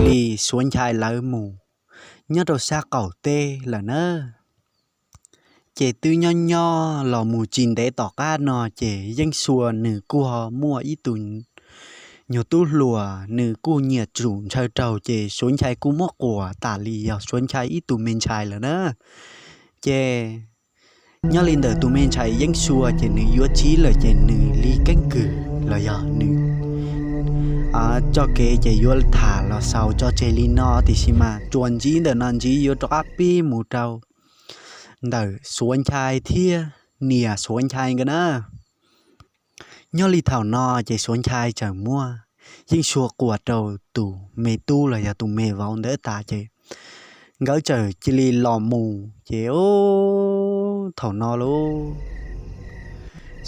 Ces Suav Nchai lawv mus nyob rau sab qaum teb lawm na. Ces twb nyob nyob los mus tsis ntev tom qab no ces Yeeb Sua nws kuj ho muaj ib tug nyuag tub hluas, nws kuj nyiam tsum ntshaw raug, ces Suav Nchai kuj muab quas tas li yog Suav Nchai ib tug me ntxhais lawm na. Ces nyob li ntawm tus me ntxhais Yeeb Sua ces nws yuav txiv lawm ces nws li keeb kwm los yog nws txoj kev ces yuav tham los xaus tso tseg li no, tiam sis mas tsuas ntsib ntawm no ntsib yuav rov qab pib mus rau ntawm Suav Nchai thiab niam Suav Nchai nkawd na. Nyob li thaum no ces Suav Nchai txawm muab Yeeb Sua quas rau tus me tub los yog tus me vauv ntawd tas ces nkawd txawm cia li los mus ces thaum no lauj,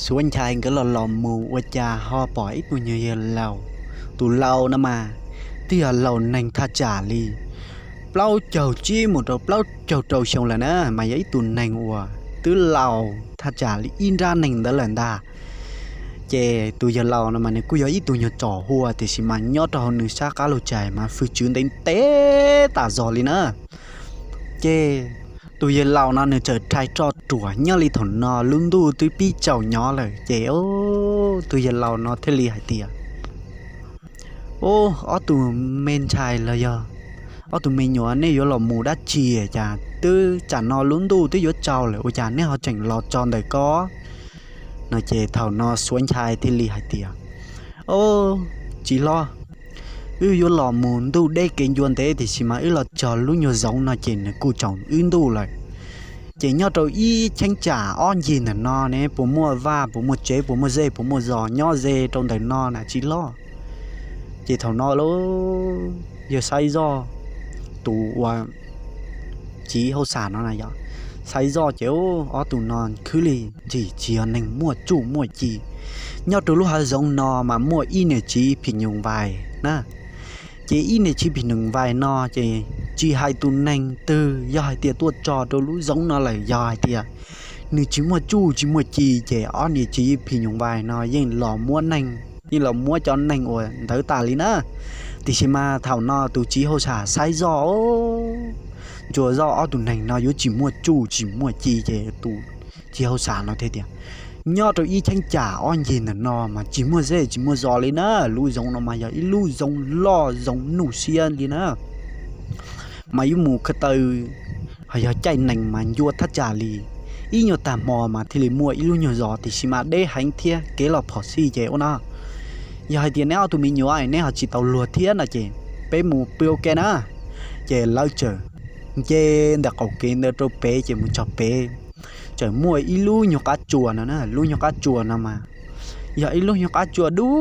Suav Nchai nkawd los los mus ua cas ho pom ib tug nyuag yawg laus. Tus laus no mas twb yog laus neeg thaj tsam li plaub caug tsib mus rau plaub caug rau xyoo lawm na, mas yog ib tug neeg uas twb laus thaj tsam li ib nrab neeg ntawd lawm ntag. Ces tus yawg laus no mas nws kuj yog ib tug nyuag tsom hua, tiam sis mas nyob rau hauv nws sab qab laug tshais mas fwj tswv ntev ntev tas zog li na. Ces tus yawg laus no nws txawm rhais roj ruam nyob li thaum no lub ntuj twb pib tsaus nyob lawm ces tus yawg laus no thiaj li hais tias, Ub, ob tug me ntxhais los yog ob tug me nyuam, nej yuav los mus dab tsi cas twb tsam no lub ntuj twb yuav tsaus lawm ua cas nej ho tseem los txog ntawm ko? No ces thaum no Suav Nchai thiaj li hais tias, Ub, txiv hlob, wb yuav los mus ntuj deb kev ncua ntev tiam sis mas wb los txog lub nyuag zoov no ces nws kuj tsaus wb ntuj lawm. Ces nyob rau ib cheeb tsam ob ncig ntawm no ne puas muaj vaj puas muaj tsev puas muaj zej puas muaj zos nyob ze rau ntawm no na txiv hlob? Ces thaum no yawg Xaiv Zoj, tus uas txiv hauj sam no na yog Xaiv Zoj ces ob tug no khwb li ntxim tsis yog neeg muaj tsuj muaj ci. Nyob rau lub hav zoov no mas muaj ib niam txiv phim nyuj vais na. Ces ib niam txiv phim nyuj vais no ces tsis hais tus neeg twg yog hais tias tuaj txog rau lub zoov no lawm yog hais tias nws tsis muaj tsuj tsis muaj ci ces ob niam txiv phim nyuj vais no yeej los muab neeg, yeej los muab cov neeg uas ntawd tas li na. Tiam sis mas thaum no tus txiv hauj sam Xaiv Zoj ntsuas zoj ob tug neeg no yuav tsis muaj tsuj tsis muaj ci ces tus txiv hauj sam no thiaj tias, Nyob rau ib cheeb tsam ob ncig ntawm no mas tsis muaj zej tsis muaj zos li na. Lub zoov no mas yog ib lub zoov loj zoov nuj siab li na. Mas yuav mus ko taw, ho yog caij nees mas ncua thaj tsam li ib nyuag tag hmo mas thiaj li muaj ib lub nyuag zos tiam sis mas deb heev thiab kev los phom sij ces ua no, yog hais tias neb ob tug me nyuam neb ho tsis tau luag thiab no ces peb mus pw ua ke na. Ces lawv txawm nce ntawm qaum kev ntawd rau pem ces mus txog pem txawm muaj ib lub nyuag qab tsua no na. Lub nyuag qab tsua no mas yog ib lub nyuag qab tsua dub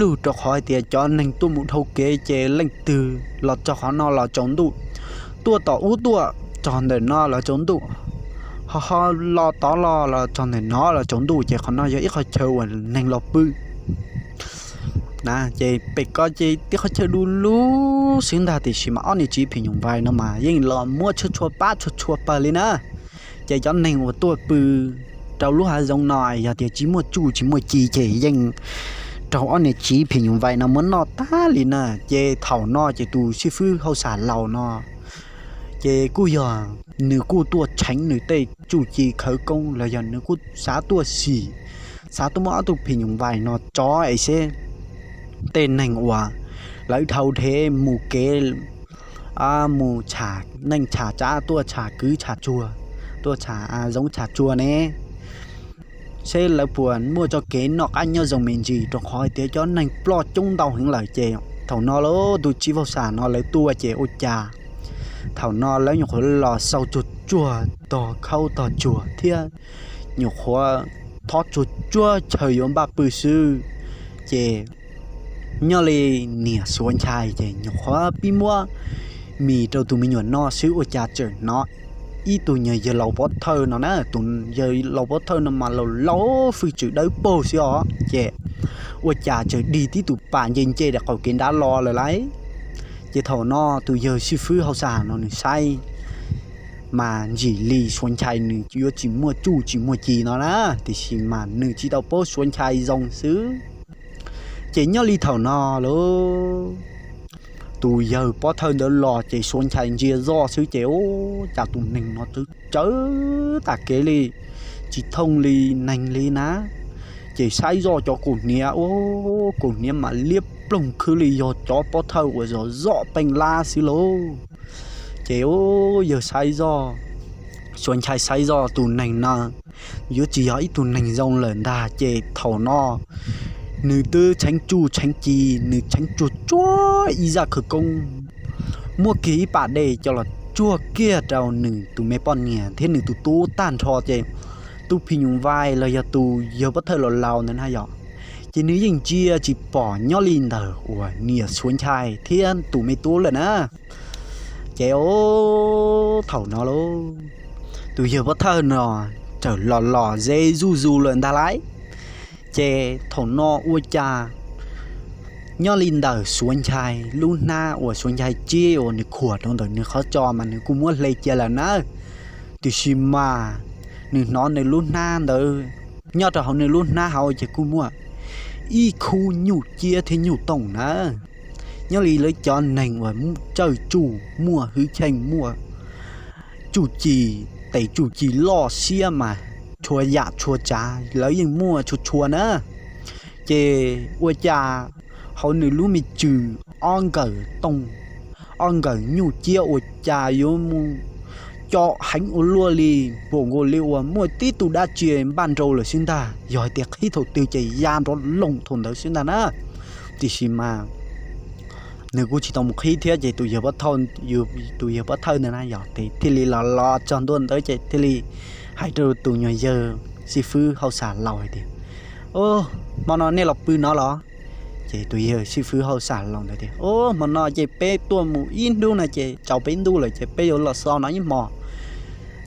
lug rau qhov hais tias cov neeg tuaj mus dhau kev ces leej twg los txog qhov no los tsaus ntuj, tuaj tom ub tuaj txog ntawm no los tsaus ntuj, ho ho los tod los los txog ntawm no los tsaus ntuj ces qhov no yog ib qhov chaw uas neeg los pw na. Ces pem ko ces tib qhov chaw du lug xwb ntag tiam sis mas ob niam txiv phim nyuj vais no mas yeej los muab tshua tshua pab tshua tshua pawg li na. Ces cov neeg uas tuaj pw rau lub hav zoov no yog tias tsis muaj tsuj tsis muaj ci ces yeej raug ob niam txiv phim nyuj vais no muab noj tag li na. Ces thaum no ces tus xib fwb hauj sam laus no ces kuj yog nws kuj tuaj txheev nws tej tsuj ci khawv koob los yog nws kuj xav tuaj sim, xav tuaj muab ob tug phim nyuj vais no tso es seb tej neeg uas lawv dhau dhev mus kev, mus tsham neej tsham tsav, tuaj tsham kwv tsham tsuag, tuaj tsham zoov tsham tsuag ne, seb lawv puas muaj txoj kev noj qab nyob zoo me ntsis rau qhov hais tias cov neeg ploj coob ntau heev lawm ces thaum no lawm tus txiv hauj sam no lawv tuaj ces ua cas thaum no lawv nyuam qhuav los xaus tsuag tsuag tog khaub tog tsuag thiab nyuam qhuav thob tsuag tsuag chaw yuav npaj pw xwb. Ces nyob li niam Suav Nchai ces nyuam qhuav pib muab mis rau tus me nyuam noj xwb ua cas txawm hnov ib tug nyuag yawg laus pov thawj no na. Tus yawg laus pov thawj no mas laus laus fwj tswm dawb paug xwb os. Ces ua cas txawm dig tib tus pas nce nce rau qaum kev nrad los lawm lauj. Ces thaum no tus yawg xib fwb hauj sam no nws saib mas ntsim li Suav Nchai nws yuav tsis muaj tsuj tsis muaj ci no na, tiam sis mas nws tsis tau paub Suav Nchai zoo xwb. Ces nyob li thaum no lauj, tus yawg pov thawj ntawd los ces Suav Nchai ntsia zoj xwb ces ua cas tus neeg no tsawv tsawv tas kev li, tsis thooj li neeg li na. Ces saib zoj cov kaus hniav, ua kaus hniav mas liab ploog khwb li yog cov pov thawj uas zom zom peej lab xwb lauj. Ces ua yawg saib zoj, Suav Nchai saib zoj tus neeg no yuav tsis yog ib tug neeg zoo lawm ntag ces thaum no nws twb txheeb tsuj txheeb ci, nws txheeb tsuag tsuag ib zaj khawv koob, muab kiag ib pas dej coj los tsuag kiag rau nws tus me poj niam thiab nws tus tub tag nrho ces tus phim nyuj vais los yog tus yawg pov thawj laus laus ntawd na yog, ces nws yeej ntsia tsis pom nyob li ntawm uas niam Suav Nchai thiab tus me tub lawm na. Ces thaum no lauj, tus yawg pov thawj no txawm los los ze zuj zus lawm ntag lauj. Ces thaum no ua cas nyob li ntawm Suav Nchai lub hnab uas Suav Nchai tsib uas nws khuam rau ntawm nws qhov tso mas nws kuj muab hle cia lawm na. Tiam sis mas nws hnov nws lub hnab ntawd, nyob rau hauv nws lub hnab hauv ces kuj muaj ib khub nyuj ciab thiab nyuj tooj na. Nyob li lawv cov neeg uas tsawj tsuj muaj hwj chim, muaj tsuj ci, tes tsuj ci loj siab mas txhua yam txhua tsav lawv yeej muaj txhua txhua na. Ces ua cas hauv nws lub me tswm ob nkawm tooj, ob nkawm nyuj ciab ua cas yuav mus co heev ua luaj li, npaum nkaus li uas muaj tib tug dab tsi npaj nrau lawm xwb ntag. Yog hais tias qhib thaum twg ces ya nrov loog thaum ntawd xwb ntag na. Tiam sis mas nws kuj tsis tau mus qhib thiab ces tus yawg pov thawj, tus yawg pov thawj ntawd na yog ces thiaj li los los txog ntua ntawd ces thiaj li hais rau tus nyuag yawg xib fwb hauj sam laus hais tias, Hmo no nej los pw no los? Ces tus yawg xib fwb hauj sam laus ntawd tias, Ub, hmo no ces peb tuaj mus ib hnub no ces tsaus peb ntuj lawm ces peb yuav los so no ib hmos,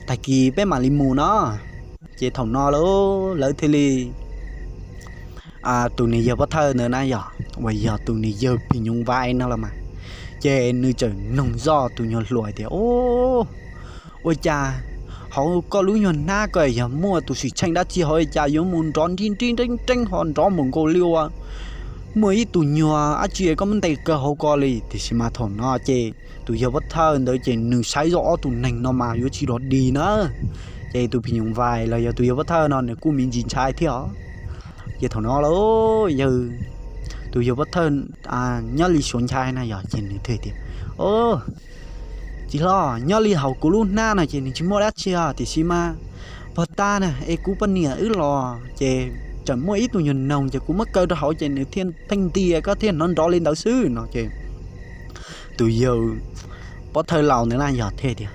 tag kis peb mam li mus no. Ces thaum no lawv thiaj li, tus niag yawg pov thawj ntawd na yog uas yog tus niag yawg phim nyuj vais no los mas, ces nws txawm noog zoj tus nyuag hluas tias, Ub, ua cas hauv koj lub nyuag hnab ko yog muaj tus sim tsheej dab tsi hauv cas yuav mus nrov nrib nrib nreeb nreeb ho nrov mus nkaus li uas muaj ib tug nyuag dab tsi koj muab ntes kaw hauv ko li? Tiam sis mas thaum no ces tus yawg pov thawj ntawd ces nws saib zoj ob tug neeg no mas yuav tsis dog dig na. Ces tus phim nyuj vais los yog tus yawg pov thawj no nws kuj me ntsis ntshai thiab os. Ces thaum no lauj, yawg, tus yawg pov thawj nyob li Suav Nchai na yog ces nws thiaj tias, Tsis hlob, nyob li hauv kuv lub hnab no ces nws tsis muaj dab tsi os, tiam sis mas pog tas na es kuv poj niam wb los ces tseem muaj ib tug nyuag noog ces kuv muab kaw rau hauv ces nws thiaj pheej ntias koj thiaj hnov nrov li ntawd xwb no ces tus yawg pov thawj laus ntawd na yog thiaj tias,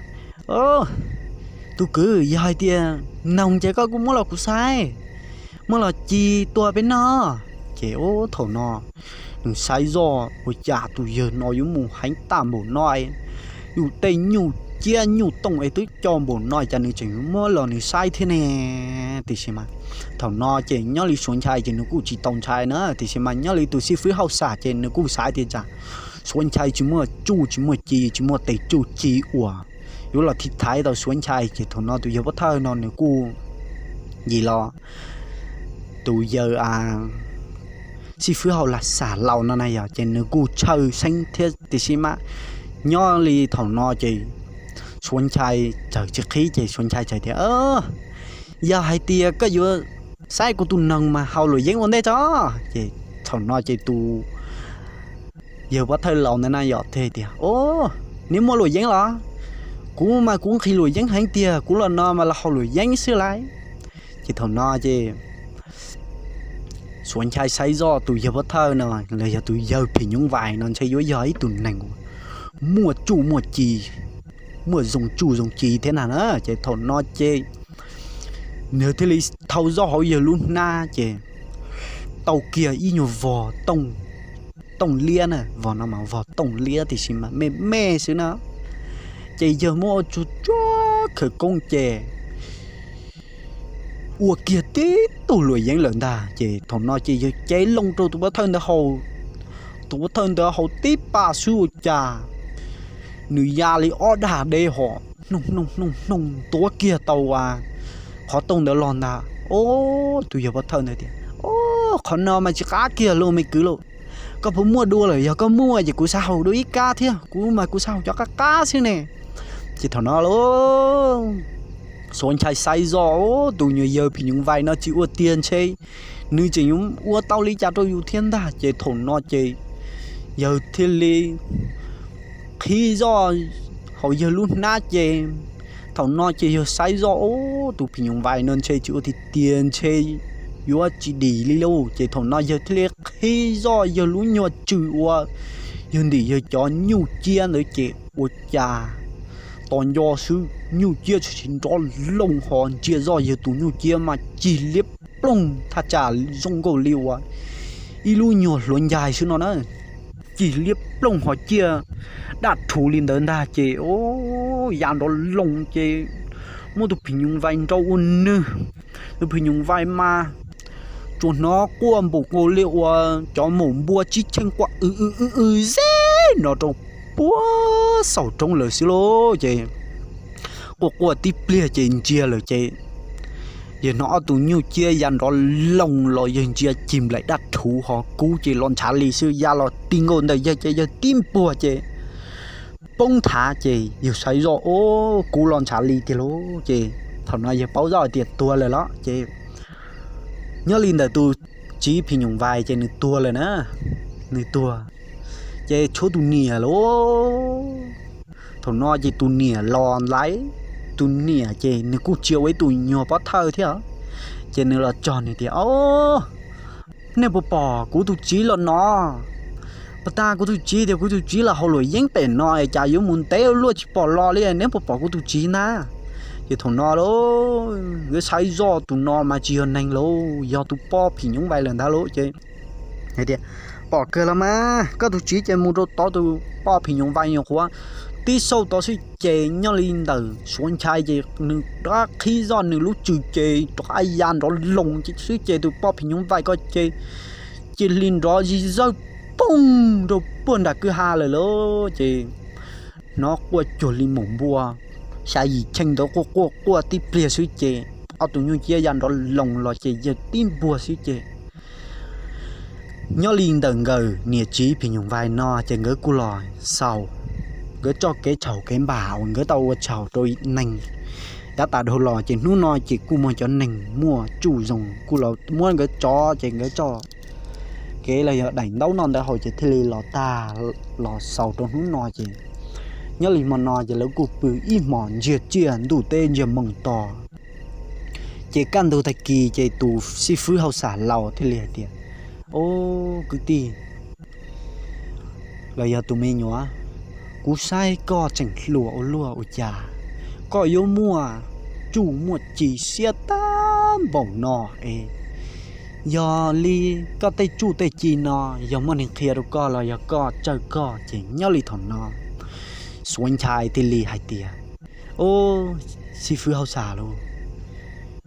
Tus kwv, yog hais tias noog ces koj kuj muab los kuv saib, muab los ci tua peb noj. Ces ub, thaum no nws saib zoj ua cas tus yawg no yuav mus heev tag npaum no, yus tej nyuj ciab nyuj tooj es twb co npaum no cas nws tseem muab los nws saib thiab ne. Tiam sis mas thaum no ces nyob li Suav Nchai ces nws kuj tsis tau ntshai na, tiam sis mas nyob li tus xib fwb hauj sam ces nws kuj xav tias tsam Suav Nchai tsis muaj tsuj tsis muaj ci tsis muaj tes tsuj ci uas yuav los thib thaiv tau Suav Nchai ces thaum no tus yawg pov thawj no nws kuj yim los tus yawg xib fwb hauj sam laus no na yog ces nws kuj tshawj xeeb thiab tiam sis mas nyob li thaum no ces Suav Nchai txawm tsis qhib ces Suav Nchai txawm tias, Yog hais tias koj yuav saib kuv tus noog mas haus luam yeeb ua ntej tso. Ces thaum no ces tus yawg pov thawj laus ntawd na yog thiaj tias, Ub, neb muaj luam yeeb los? Kuv mas kuv nqhis luam yeeb heev tiag, kuv los no mas los haus luam yeeb xwb lauj. Ces thaum no ces Suav Nchai saib zoj tus yawg pov thawj no los yog tus yawg phim nyuj vais no ntshe yuav yog ib tug neeg uas muaj tsuj muaj ci, muaj zoo tsuj zoo ci thiab na na. Ces thaum no ces nws thiaj li thau zoj hauv yawg lub hnab ces tau kiag ib nyuag vog tooj liab na, vog no mas vog tooj liab tiam sis mas me me xwb na. Ces yawg muab ua tsuag tsuag khawv koob ces ua kiag tib tug luam yeeb lawm ntag. Ces thaum no ces yawg cev loo rau tus pov thawj ntawd haus, tus pov thawj ntawd haus tib pas xwb ua cas nws ya li ob dag deb hos hnooj hnooj hnooj hnooj ntuav kiag tau qhov tooj ntawd los ntag. Ub, tus yawg pov thawj ntawd tias, Ub, qhov no mas tsis qab kiag lauj me kwv lauj. Koj puas muaj dua lawm? Yog koj muaj ces kuv xav haus dua ib kab thiab, kuv mas kuv xav haus cov qab qab xwb ne. Ces thaum no lauj, Suav Nchai saib zoj, tus nyuag yawg phim nyuj vais no tsis ua tiag ntshe nws tseem yuav ua tau li cas rau yus thiab ntag. Ces thaum no ces yawg thiaj li qhib zoj hauv yawg lub hnab ces thaum no ces yawg saib zoj, tus phim nyuj vais no ntshe tsis ua tiag tiag ntshe yuav tsis dim li lauj. Ces thaum no yawg thiaj li qhib zoj yawg lub nyuag tswm uas yawg ntim yawg cov nyuj ciab ntawd ces ua cas tos nco xwb nyuj ciab tshwm sim nrov loo ho ntsia zoj yawg tus nyuj ciab mas cig liab ploog thaj tsam zoo nkaus li uas ib lub nyuag hluav ncaig xwb no na. Cig liab ploog ho ciaj daj rhuv li ntawd ntag ces ya nrov loo ces muab tus phim nyuj vais nrau ua nwg. Tus phim nyuj vais mas tsuas hnov quaj npaum nkaus li uas cov maum npua tsib cheej quaj w w w w zeb no rau puag saum roob lawm xwb lauj. Ces quaj quaj tib pliag ces ntsia lawm ces yawg hnov ob tus nyuj ciab ya nrov loo los yawg ntsia cig nplaim daj rhuv ho kub ces los ntshav li xwb, ya los ti nkaus ntawm yawg ces yawg tib npuag ces poob thav ces yawg saib zoj, o, kub los ntshav li tiag lauj. Ces thaum no yawg paub zoj hais tias tuag lawm los ces nyob li ntawm tus txiv phim nyuj vais ces nws tuag lawm na, nws tuag ces tshuav tus niam lauj. Thaum no ces tus niam los lawm, tus niam ces nws kuj tsis yog ua ib tus nyuag pov thawj thiab, ces nws los txog nws tias, o, nej puas pom kuv tus txiv los no? Puag ta kuv tus txiv tias kuv tus txiv los haus luam yeeb pem no es cas yuav mus ntev luaj tsis pom los li, neb puas pom kuv tus txiv ntag? Ces thaum no lauj, nkawd saib zoj tus no mas tsis yog neeg lauj, yog tus poj phim nyuj vais lawm ntag lauj. Ces hais tias, pom kawg los mas, koj tus txiv ces mus rau tod, tus poj phim nyuj vais nyuam qhuav tib saum tod xwb ces nyob li ntawm Suav Nchai ces nws rov qab qhib zoj nws lub tswm ces rov qab ya nrov loo xwb ces tus poj phim nyuj vais ko ces cia li nrov zig zawj poog rau puag nram kwj ha lawm lauj. Ces hnov quaj cuag li maum npua xya yim cheej ntawd quaj quaj quaj tib pliag xwb ces ob tus nyuj ciab ya nrov loo los ces yawg tib npuag xwb ces nyob li ntawm nkawd niam txiv phim nyuj vais no ces nkawd kuj los xaus, nkawd txoj kev txhaum kev npam uas nkawd tau ua txhaum rau neeg yav tas dhau los ces hnub no ces kuj muaj cov neeg muaj tsuj zoo kuj los muab nkawd tso ces nkawd txoj kev los yog daim ntaub noj ntawd haus ces thiaj li los tag los xaus rau hnub no ces nyob li hmo no ces lawv kuj pw ib hmos ntsiag tsiaj ntuj teb ntsiag moo to. Ces kaj ntug tag kis ces tus xib fwb hauj sam laus thiaj li hais tias, o, kwv tij los yog tus me nyuam, kuv saib koj tseem hluas ua luaj ua cas koj yuav muaj tsuj muaj ci siab tag npaum no es yog li koj tej tsuj tej ci no yog muaj neeg qhia rau koj los yog koj tsawj koj? Ces nyob li thaum no Suav Nchai thiaj li hais tias, o, xib fwb hauj sam lauj,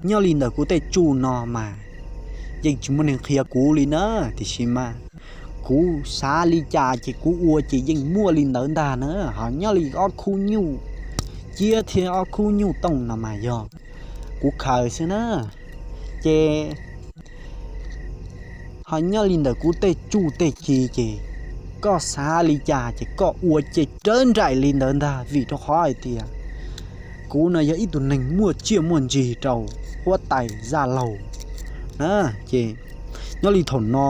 nyob li ntawm kuv tej tsuj no mas yeej tsis muaj neeg qhia kuv li na, tiam sis mas kuv xav li cas ces kuv ua ces yeej muaj li ntawd ntag na. Ho nyob li ob khub nyuj ciab thiab ob khub nyuj tooj no mas yog kuv khaws xwb na. Ces ho nyob li ntawm kuv tej tsuj tej ci ces koj xav li cas ces koj ua ces rawv nraim li ntawd ntag, vim rau qhov hais tias kuv no yog ib tug neeg muaj tsiaj muaj ntsig rau huab tais zaj laug na. Ces nyob li thaum no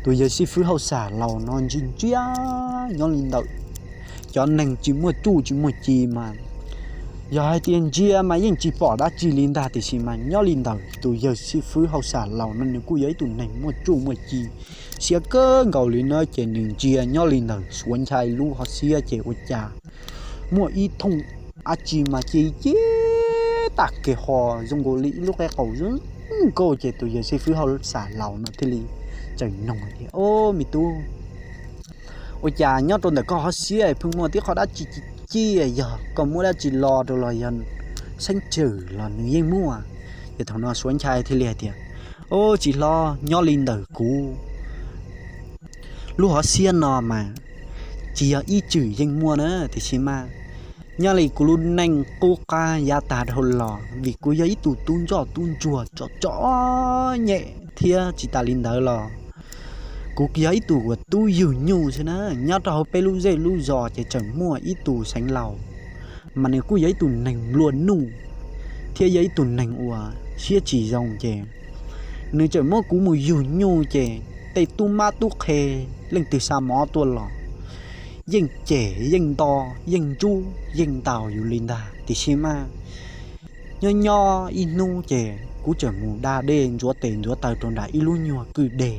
tus yawg xib fwb hauj sam laus no ntsia ntsia nyob li ntawm cov neeg tsis muaj tsuj tsis muaj ci mas yog hais tias ntsia mas yeej tsis pom dab tsi li ntag, tiam sis mas nyob li ntawm tus yawg xib fwb hauj sam laus no nws kuj yog ib tug neeg muaj tsuj muaj ci siab kawg nkaus li na. Ces nws ntsia nyob li ntawm Suav Nchai lub hauv siab ces ua cas muaj ib thooj dab tsi mas ci ci tag kev ho zoo nkaus li ib lub qe qaum zoo nkauj. Ces tus yawg xib fwb hauj sam laus no thiaj li tseem noog tias, o, me tub, ua cas nyob rau ntawm koj hauv siab pheej muaj tib qho dab tsi ci ci, yog koj muab dab tsi lo rau los yog xeeb tswm los nws yeej muaj? Ces thaum no Suav Nchai thiaj li hais tias, o, tsis hlob, nyob li ntawm kuv lub hauv siab no mas tsis yog ib tswm yeej muaj na, tiam sis mas nyob li kuv lub neej qub qab yav tas dhau los vim kuv yog ib tug tub ntsoj tub ntsuag txom txom nyem thiab tsis tas li ntawd los Kuv yog ib tug uas tub yug nyuj xwb na, nyob rau hauv peb lub zej lub zos ces tseem muaj ib tug xeev laus, mas nws kuj yog ib tug neeg nplua nuj thiab yog ib tug neeg uas siab tsis zoo ces nws tseem muab kuv mus yug nyuj ces tej tub mab tub qhe leej twg xa mov tuaj los yeej cem yeej nto, yeej ntsub yeej ntaus yus li ntag. Tiam sis mas nyob nyob ib hnub ces kuv tseem mus da dej ntxuav tes ntxuav taw rau nram ib lub nyuag kwj deg,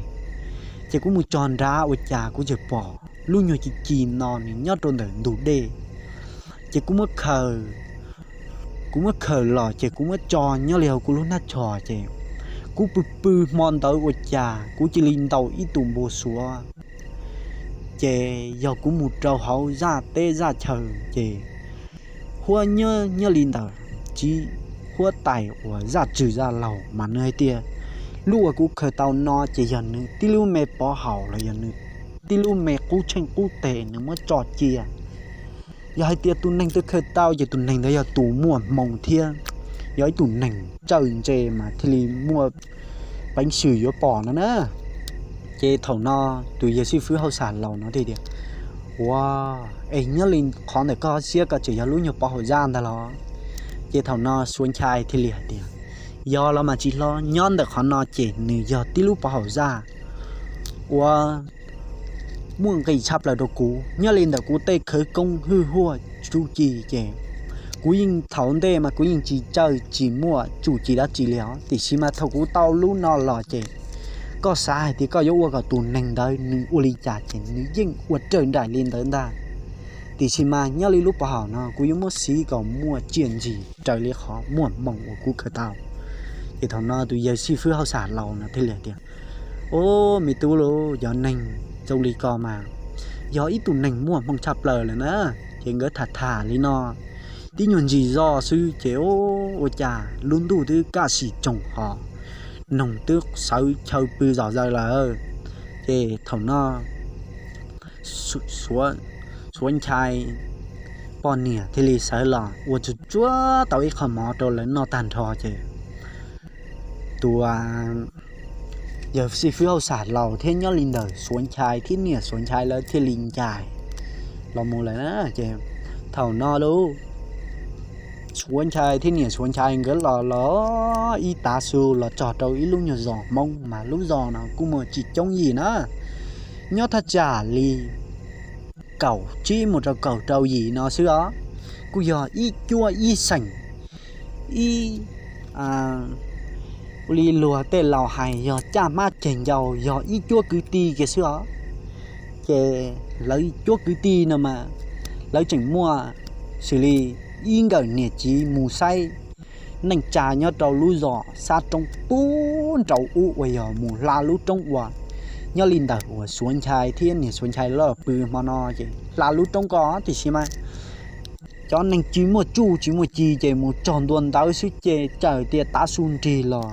ces kuv mus txog nrad ua cas kuv tseem pom lub nyuag ci ci no nws nyob rau ntawm ntug dej. Ces kuv muab khaws, kuv muab khaws los ces kuv muab tso nyob li hauv kuv lub hnab tsho ces kuv pw pw hmo ntawd ua cas kuv cia li ntaus ib tug npua suav. Ces yog kuv mus rau hauv zaj teb zaj chaw ces huab nyob nyob li ntawm txiv huab tais uas zaj tswv zaj laug mas nws hais tias lub uas kuv khaws tau no ces yog nws tib lub me pov haum los yog nws tib lub me qub tsheej qub teg nws muab tso cia. Yog hais tias tus neeg twg khaws tau ces tus neeg ntawd yog tus muaj hmoo thiab yog ib tug neeg txawj ntse mas thiaj li muaj peev xwm yuav pom no na. Ces thaum no tus yawg xib fwb hauj sam laus no thiaj tias, ua, es nyob li qhov ntawm koj siab koj tseem yog lub nyuag pov haum zaj ntag los? Ces thaum no Suav Nchai thiaj li hais tias, yog los mas tsis hlob, nyob ntawm qhov no ces nws yog tib lub pov haum zaj uas muaj nqis tshaj plaws rau kuv. Nyob li ntawm kuv tej khawv koob hwj huaj tsuj ci ces kuv yeej thaum ntej mas kuv yeej tsis txawj tsis muaj tsuj ci dab tsi li os, tiam sis mas thaum kuv tau lub no los ces koj xav hais tias koj yuav ua kom tus neeg ntawd nws ua li cas ces nws yeej ua raws nraim li ntawd ntag. Tiam sis mas nyob li lub pov haum no kuv yuav muab siv kom muaj tsiaj ntsig raws li qhov muaj hmoo uas kuv khaws tau. Ces thaum no tus yawg xib fwb hauj sam laus no thiaj li tias, o, me tub lauj, cov neeg zoo li ko mas yog ib tug neeg muaj hmoo tshaj plaws lawm na. Ces nkawd tham tham li no tib nyuag ntsis zoj xwb ces ua cas lub ntuj twb kaj sim tsoog ho noog twb sawv chaw pw zom zaws lawm. Ces thaum no Suav Nchai poj niam thiaj li sawv los ua tsuag tsuag tau ib qho mov rau lawv noj tag nrho ces tus yawg xib fwb hauj sam laus thiab nyob li ntawm Suav Nchai thiab niam Suav Nchai lawv thiaj li ncaim los mus lawm na. Ces thaum no lauj, Suav Nchai thiab niam Suav Nchai nkawd los los ib tav su los txog rau ib lub nyuag zos Hmoob mas lub zos no kuj muaj tsis coob yim na, nyob thaj tsam li kaum tsib mus rau kaum rau yim no xwb os. Kuj yog ib cuab ib xeem, ib, ua li luag tej laus hais yog caj hmab ceg ncau, yog ib cuab kwv tij kiag xwb os. Ces lawv cuab kwv tij no mas lawv tseem muaj xws li ib nkawm niam txiv mus saib neej tsa nyob rau lub zos Xab Roob pub nraud ub uas yog mus hla lub roob uas nyob li ntawm uas Suav Nchai thiab niam Suav Nchai los pw hmo no ces hla lub roob ko tiam sis mas cov neeg tsis muaj tsuj tsis muaj ci ces mus txog ntua ntawd xwb ces txawm tias tav su nrig los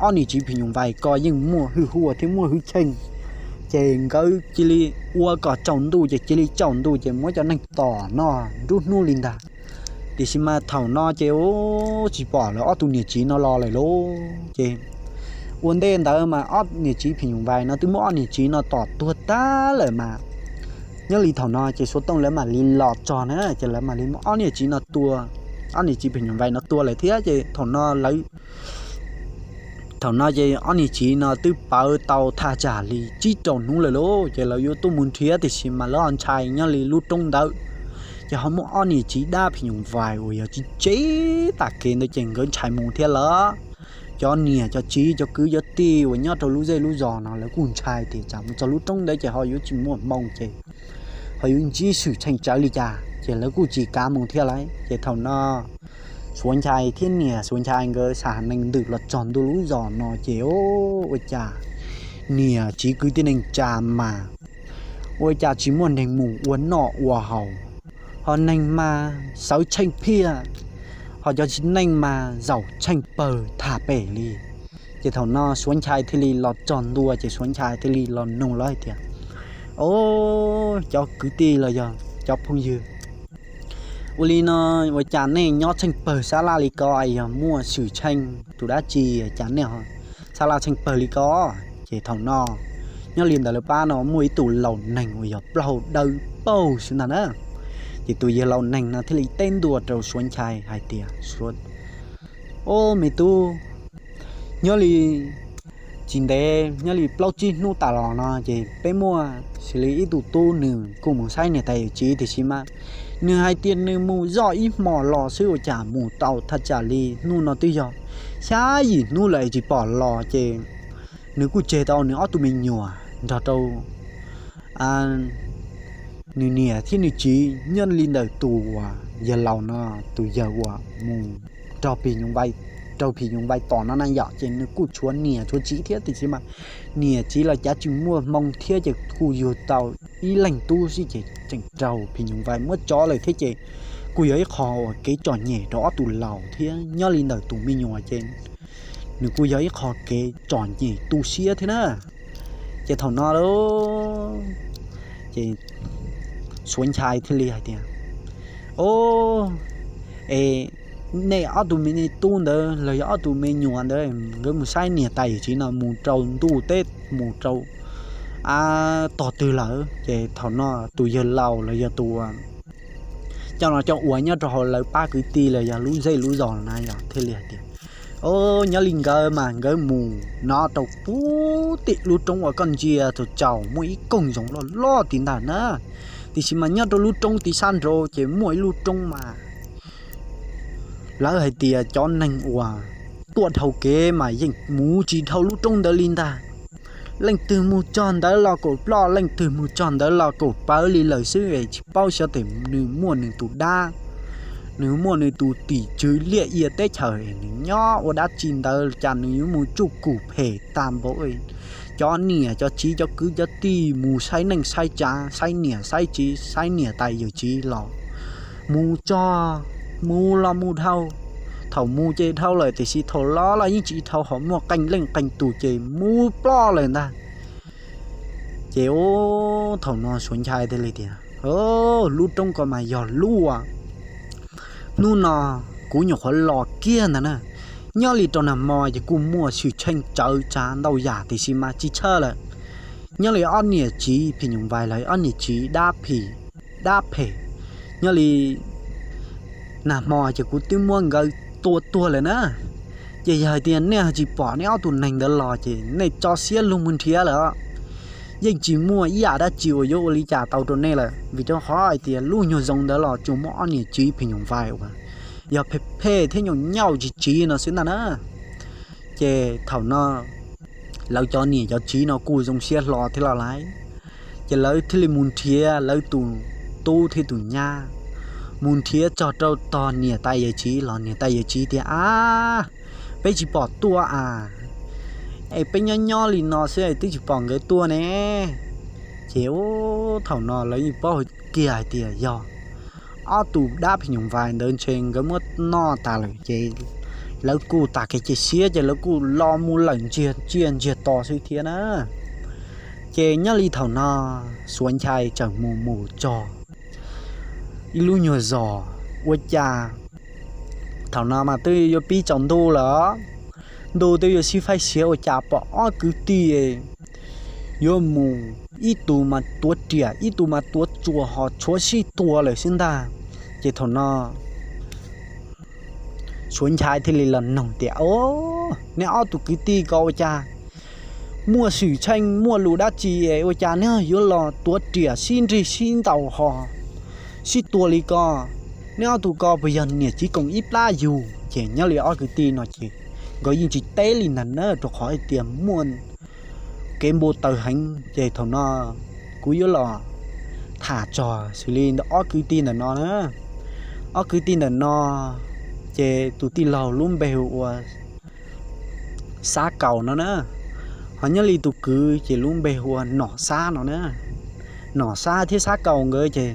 ob niam txiv phim nyuj vais ko yeej muaj hwj huaj thiab muaj hwj chim, ces nkawd cia li ua kom tsaus ntuj ces cia li tsaus ntuj ces muab cov neeg tom noj nruab hnub li ntag. Tiam sis mas thaum no ces tsis pom lawv ob tug niam txiv no los lawm lauj. Ces ua ntej ntawd mas ob niam txiv phim nyuj vais no twb muab ob niam txiv no tom tuag tag lawm mas nyob li thaum no ces Suav Tooj lawv mam li los txog na ces lawv mam li muab ob niam txiv no tua, ob niam txiv phim nyuj vais no tua lawm thiab ces thaum no lawv thaum no ces ob niam txiv no twb pawv tau thaj tsam li tsib rau hnub lawm lauj. Ces lawv yuav tuaj mus nrhiav tiam sis mas lawv ho ntshai nyob li lub roob ntawd, ces ho muaj ob niam txiv dab phim nyuj vais uas yog tsis tseb tas kev ntawd ces nkawd ntshai mus thiab lawm. Cov niam cov txiv cov kwv cov tij uas nyob rau lub zej lub zos no lawv kuj ntshai tias tsam mus txog lub roob ntawd ces ho yuav tsis muaj hmoo ces ho yuav ntsib xwm tshee tsawv li cas ces lawv kuj tsis kav mus thiab lawm. Ces thaum no Suav Nchai thiab niam Suav Nchai nkawd xa nees ntws los txog ntua lub zos no ces ua cas niam txiv kwv tij neej tsa mas ua cas tsis muaj neeg mus ua noj ua haus, ho neeg mas sawv tsheej phiaj, ho cov txiv neej mas zaum tsheej pawg tham pem li. Ces thaum no Suav Nchai thiaj li los txog ntua ces Suav Nchai thiaj li los nug lawv hais tias, o, cov kwv tij los yog cov phooj ywg, ua li no ua cas nej nyob tsheej pawg sab laj li ko, yog muaj xwm tshee tus dab tsi cas nej sab laj tsheej pawg li ko? Ces thaum no Nyob li ntawm lawv pab no muaj ib tug laus neeg uas yog plaub hau dawb paug xwb ntag na. Ces tus yawg laus neeg no thiaj li teb ntua rau Suav Nchai hais tias, Au me tub, nyob li tsis ntev nyob li plaub tsib hnub tas los no ces peb muaj xws li ib tug tub nws kuj mus saib niam tais yawm txiv, tiam sis mas nws hais tias nws mus zoj ib hmos los xwb ua cas mus tau thaj tsam li hnub no twb yog xya yim hnub lawm tsis pom los ces nws kuj tseg tau nws ob tug me nyuam nrog rau nws niam thiab nws txiv. Nyob li ntawm tus uas yawg laus no, tus yawg uas mus raug phim nyuj vais, raug phim nyuj vais tom no na yom, ces nws kuj tshuav niam tshuav txiv thiab, tiam sis mas niam txiv los cav tsis muaj hmoo thiab ces kuj yug tau ib leeg tub xwb ces tseem raug phim nyuj vais muab tso lawm thiab ces kuj yog ib qho uas kev txom nyem rau ob tug laus thiab. Nyob li ntawm tus me nyuam ces nws kuj yog ib qho kev txom nyem tu siab thiab na. Ces thaum no ces Suav Nchai thiaj li hais tias, Au, es nej ob tug me tub ntawd los yog ob tug me nyuam ntawd nkawd mus saib niam tais yawm txiv no mus rau ntuj teb mus rau tog twg lawm? Ces thaum no tus yawg laus los yog tus coj no coj ua nyob rau hauv lawv pab kwv tij los yog lub zej lub zos na yog thiaj li hais tias, Au, nyob li nkawd mas nkawd mus no rau puag tim lub roob uas koj ntsia txaus txaus muaj ib koog zoov loj loj tim ntawd na. Tiam sis mas nyob rau lub roob tim sab nraud ces muaj ib lub roob mas lawv hais tias cov neeg uas tuaj dhau kev mas yeej mus tsis dhau lub roob ntawd li ntag. Leej twg mus txog ntawd los kaum ploj, leej twg mus txog ntawd los kaum pawv li lawm xwb es tsis paub xyov tes nws muaj nws tus dab, nws muaj nws tus tim tswv liaj ia teb chaws es nws nyob ua dab tsi ntawd cas nws yuav mus tsuj kum phem tag npaum. Cov niam cov txiv cov kwv cov tij mus saib neej saib tsav, saib niam saib txiv, saib niam tais yawm txiv los mus txog, mus los mus dhau. Thaum mus ces dhau lawm tiam sis thaum los los yeej tsis dhau, ho muaj qee leej qee tus ces mus ploj lawm ntag. Ces thaum no Suav Nchai thiaj li tias, Lub roob ko mas yog lub uas hnub no kuv nyuam qhuav los kiag ntag na. Nyob li rau nag hmo ces kuj muaj xwm txheej tsawv tsav ntau yam tiam sis mas tsis tshaj lawm. Nyob li ob niam txiv phim nyuj vais los ob niam txiv dab phim dab phem, nyob li nag hmo ces kuv twb muab nkawd tua tuag lawm na. Ces yog hais tias nej ho tsis pom nej ob tug neeg ntawd los ces nej tso siab lug mus nrhiav lawm. Yeej tsis muaj ib yam dab tsi uas yuav ua li cas tau rau nej lawm, vim rau qhov hais tias lub nyuag zoo ntawd los tsuas muaj ob niam txiv phim nyuj vais uas yog phem phem thiab nyuam nyauj tsis tsiv no xwb ntag na. Ces thaum no lawv cov niam cov txiv no kuj zoo siab hlo thiab los lais. Ces lawv thiaj li mus nrhiav lawv tus tub thiab tus nyab, mus nrhiav txog rau tog niam tais yawm txiv los niam tais yawm txiv tias, Ab, peb tsis pom tuaj a, es peb nyob nyob li no xwb twb tsis pom nkawd tuaj ne. Ces thaum no lawv yeej paub kiag hais tias yog ob tus dab phim nyuj vais ntawd ntshe nkawd muab noj tas lawm ces lawv kuj tas kev cia siab ces lawv kuj los mus lawm ntsiag tsiaj ntsiag to xwb thiab na. Ces nyob li thaum no Suav Nchai txawm mus mus txog ib lub nyuag zos ua cas thaum no mas twb yuav pib tsaus ntuj lawm, ntuj twb yuav sib faib siav ua cas pom ob kwv tij yuav mus, ib tug mas tuav riam ib tug mas tuav tsuas ho tshuav sib tua lawm xwb ntag. Ces thaum no Suav Nchai thiaj li los noog tias, Au, neb ob tug kwv tij ko ua cas muaj xwm txheej muaj lus dab tsi es ua cas neb yuav los tuav riam sib nrig sib ntaus ho sib tua li ko? Neb ob tug ko puas yog niam txiv koom ib plab yug? Ces nyob li ob kwv tij no ces nkawd yeej tsis teb li ntag na, rau qhov hais tias muaj kev npau taws heev. Ces thaum no kuv yuav los tham txog xws li ob kwv tij ntawm no na. Ob kwv tij ntawm no ces tus tij laug lub npe hu ua Xab Kaus no na, ho nyob li tus kwv ces lub npe hu ua Nom Xab no na. Nom Xab thiab Xab Kaus nkawd ces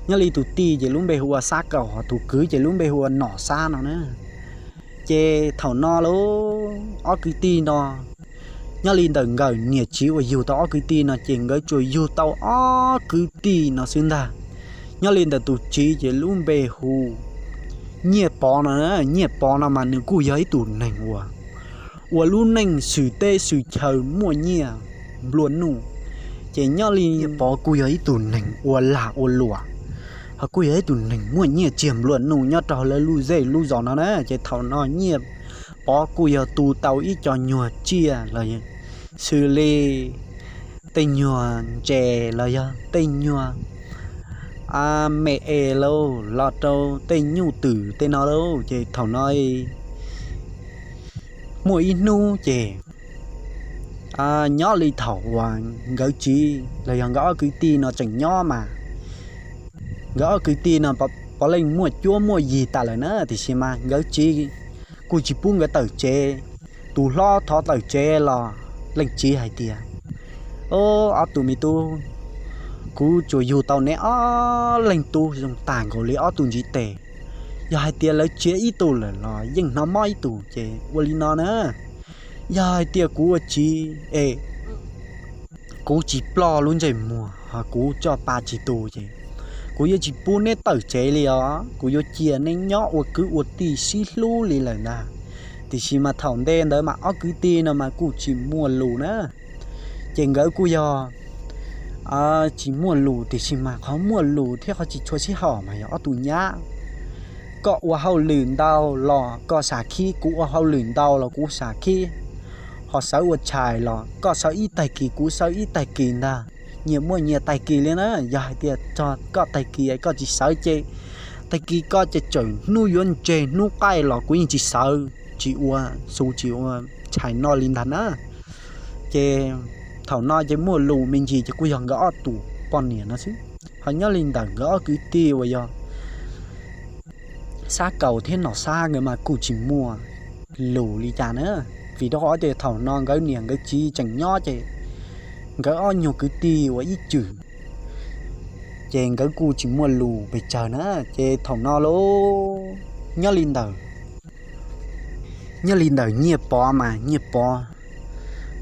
nyob li tus tij ces lub npe hu ua Xab Kaus, ho tus kwv ces lub npe hu ua Nom Xab no na. Ces thaum no lub ob kwv tij no, nyob li ntawm nkawm niam txiv uas yug tau ob kwv tij no ces nkawd tsuas yug tau ob kwv tij no xwb ntag. Nyob li ntawm tus txiv ces lub npe hu Nyiaj Pov no, Nyiaj Pov no mas nws kuj yog ib tug neeg uas ua lub neej xwm teb xwm chaw muaj nyiaj nplua nuj. Ces nyob li Nyiaj Pov kuj yog ib tug neeg ua lag ua luam, ho kuj yog ib tug neeg muaj nyiaj txiag nplua nuj nyob rau lawv lub zej lub zos no na. Ces thaum no Nyiaj Pov kuj yog tu tau ib co nyuag tsiaj los xws li tej nyuag ntses los yog tej nyuag me es lauj, los rau tej nyuj twm tej no lauj. Ces thaum no muaj ib hnub ces nyob li thaum uas nkawd txiv los yog nkawd ob kwv tij no tseem nyob mas, nkawd ob kwv tij no puav leej muaj cuab muaj yig tas lawm na, tiam sis mas nkawd txiv kuj tsis pub nkawd tawm tsev. Tus hlob thov tawm tsev los leej txiv hais tias, Ob tug me tub, kuv tsuas yug tau neb ob leeg tub zoo tag nkaus li ob tug ntiv tes. Yog hais tias lawv tsiav ib tug lawm los yeej hnov mob ib tug, ces ua li no na, yog hais tias kuv ua txiv es kuv tsis ploj lub ntsej muag ho kuv tso pa tsis tu ces kuv yuav tsis pub neb tawm tsev li os, kuv yuav cia neb nyob ua kwv ua tij sib hlub li lawm ntag. Tiam sis mas thaum ntej ntawd mas ob kwv tij no mas kuj tsis muaj lus na. Ces nkawd kuj yog tsis muaj lus, tiam sis mas qhov muaj lus thiab qhov tsis tshua sib haum mas yog ob tug nyab. Koj ua hauj lwm ntau los koj sam khib, kuv ua hauj lwm ntau los kuv sam khib. Ho sawv ua tshais los koj sawv ib tag kis, kuv sawv ib tag kis ntag. Nyias muaj nyias tag kis li na. Yog hais tias txog koj tag kis koj tsis sawv ces tag kis koj ces txawm hnub yuav ntseg hnub qaij los kuv yeej tsis sawv, tsis ua xu tsis ua tshais noj li ntag na. Ces thaum no ces muaj lus me ntsis ces kuj yog nkawd ob tug poj niam no xwb. Ho nyob li ntawm nkawd ob kwv tij uas yog Xab Kaus thiab Nom Xab nkawd mas kuj tsis muaj lus li cas na. Vim rau qhov tias thaum no nkawd niam nkawd txiv tseem nyob ces nkawd ob nyuag kwv tij uas ib txwm ces nkawd kuj tsis muaj lus pes tsawg na. Ces thaum no lauj, nyob li ntawm, nyob li ntawm Nyiaj Pov mas Nyiaj Pov